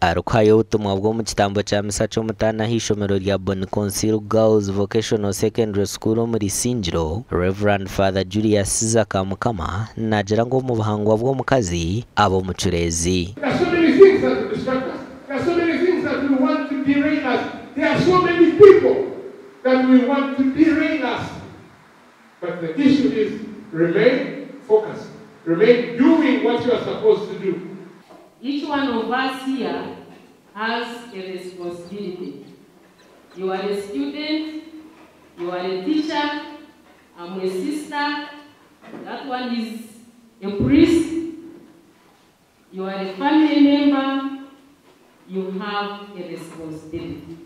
Arikuhayo obutumwa bw'omu kitambo kya misa ky'omutaano aha ishomero rya Boniconsil Girls Vocational Secondary School omuri Isingiro, Rev. Father Julius Caesar Kamukama naagira ngu omu buhangwa bw'omukazi aba omucureezi. There are so many things that will distract us. There are so many things that will want to derail us. There are so many people that will want to derail us. But the issue is remain focused. Remain doing what you are supposed to do. Each one of us here has a responsibility. You are a student, you are a teacher, I'm a sister, that one is a priest, you are a family member, you have a responsibility.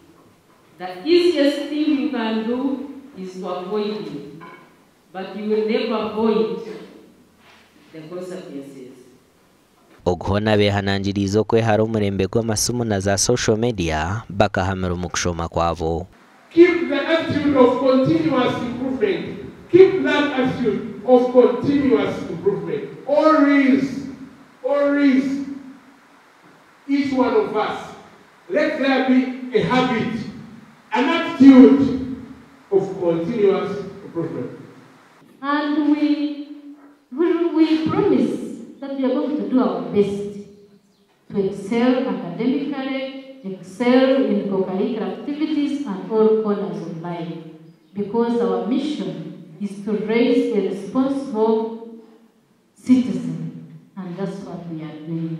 The easiest thing you can do is to avoid it, but you will never avoid the consequences. Oguhona behanangiriza okwehara omurembe gw'amasimu na za social media bakahamira omu kushoma kwabo. Keep the attitude of continuous improvement. Keep that attitude of continuous improvement. Always, always, each one of us, let there be a habit, an attitude of continuous improvement. And we promise that we are going to do our best to excel academically, excel in co-curricular activities and all corners of life, because our mission is to raise a responsible citizen, and that's what we are doing.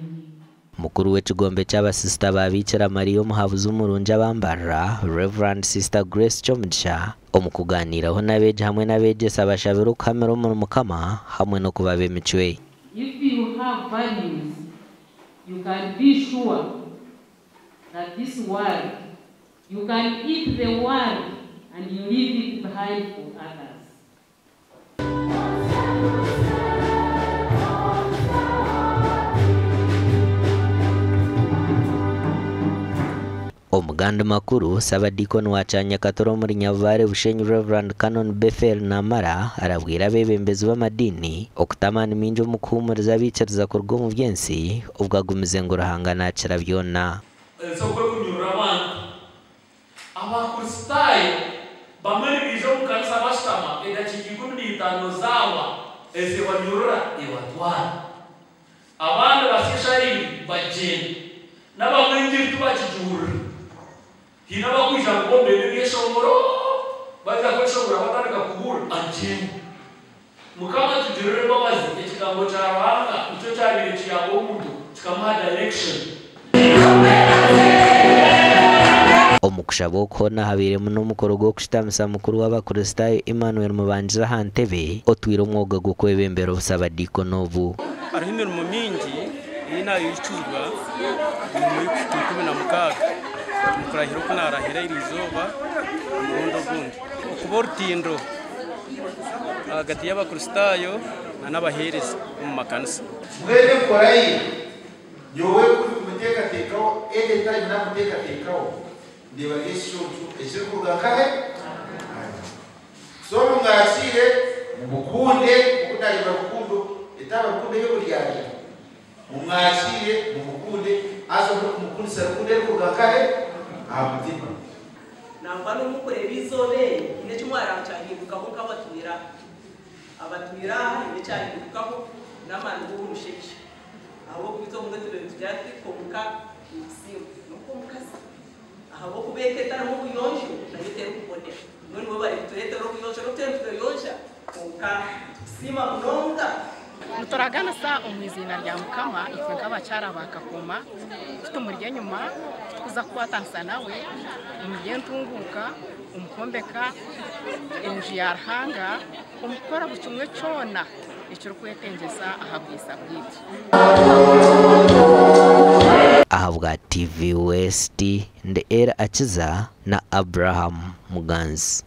Mukuru w'ekigombe ky'abasisita ba Bikira Mariya omuhabuzi omurungi abambarira Reverend Sister Grace Kyomugisha omu kugaaniiraho n'abeegi hamwe n'abeegyesa bashabire okuhamira omuri Mukama hamwe n'okubaba emicwe. If you have values, you can be sure that this world, you can eat the world and you leave it behind for others. Omuganda makuru Sabadikoni wa Kyanyakatoro omuri Nyabubare Bushenyi Reverend Canon Bethel Namara arabwira abebembezi b'amadini okutamani mingi omu kuhumuriza abiikiriza kuruga omu byensi obwo agumize ngu Ruhanga naakira byona. Ensokwe kunyurura abantu Abakristaayo bamwe nibaija omu kanisa bashutama edakiika 15 zaawa ezibanyurura ebatwara, abandi basya ibiri bagyenda n'abamwe engiri tubakigihurira. Hine abakwija ngu bombere ebyeshongoro baza kweshongora batandika kuhurira agyenda. Mukama tugirire embabazi, ekigambo kya Ruhanga nikyo kyabaire kiyamba omuntu kikamuha direction. Omu kushaba okuhona habairemu n'omukoro gw'okushitamisa mukuru w'Abakristaayo Emmanuel Mubangiza aha ntebe otwire omwoga gw'okwebembera obusabadiikono obu. Hariho emirimo mingi ei naayikizibwa emirimo y'okuhika 16 omu kurahira oku naarahira eri izooba omurundi ogundi. Okuba orutindo ahagati y'Abakristaayo na n'abaheereza omu makanisa. Mbwenu enkora ye nyowe kumuteekateekaho eri etari namuteekateekaho ndeeba ekicuncu ekirikuruga nkahe. So mumwakiire mumukunde oku nareeba rukundo etaba rukundo ey'oburyarya. Mumwakiire mumukunde haza murikumukundisa rukundo erikuruga nkahe aha mutima. Nangwa n'omukureba izooba eri haine eki mwarakyahindukaho nk'abatwire aha. Abatwire aha haine ekyahindukaho n'amaani g'omushekye. Ahabw'okuba obumwe tuba nitugira tuti konka nitusiima n'omukazi. Ahabw'okuba eka etarimu obuyonjo nayo terikubonera. Mbwenu bo barikutureetera obuyonjo n'obu nitweyonja konka nitukusiima munonga. Nituraganisa omu iziina rya Mukama itwe nk'abakyara ba Kakoma kutumuri enyuma tukuza kukwatanisa nawe omu by'entunguuka, omu kwombeka enju ya Ruhanga, omu kukora buri kimwe kyona ekirikwetengyesa aha bwisa bwaitu. Ahabwa TV West ndi Era Akiza na Abraham Muganzi.